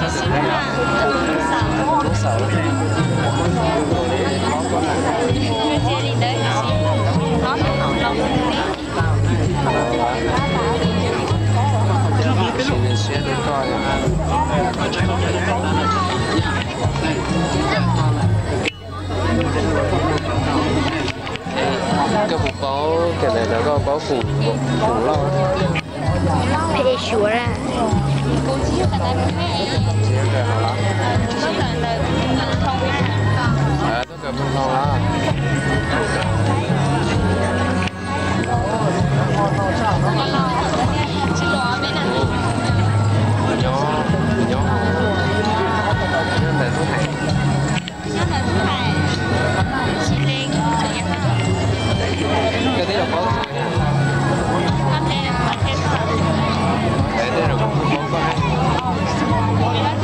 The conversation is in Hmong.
Koj puas paub cov ntawd, koj paub fum, fum loj? Peb suav na. Txoj kawg puas tau na? Nyob, nyob, nyob ntawm lub hais. Koj twb yog paub, es tej zaum kuv kuj paub koj.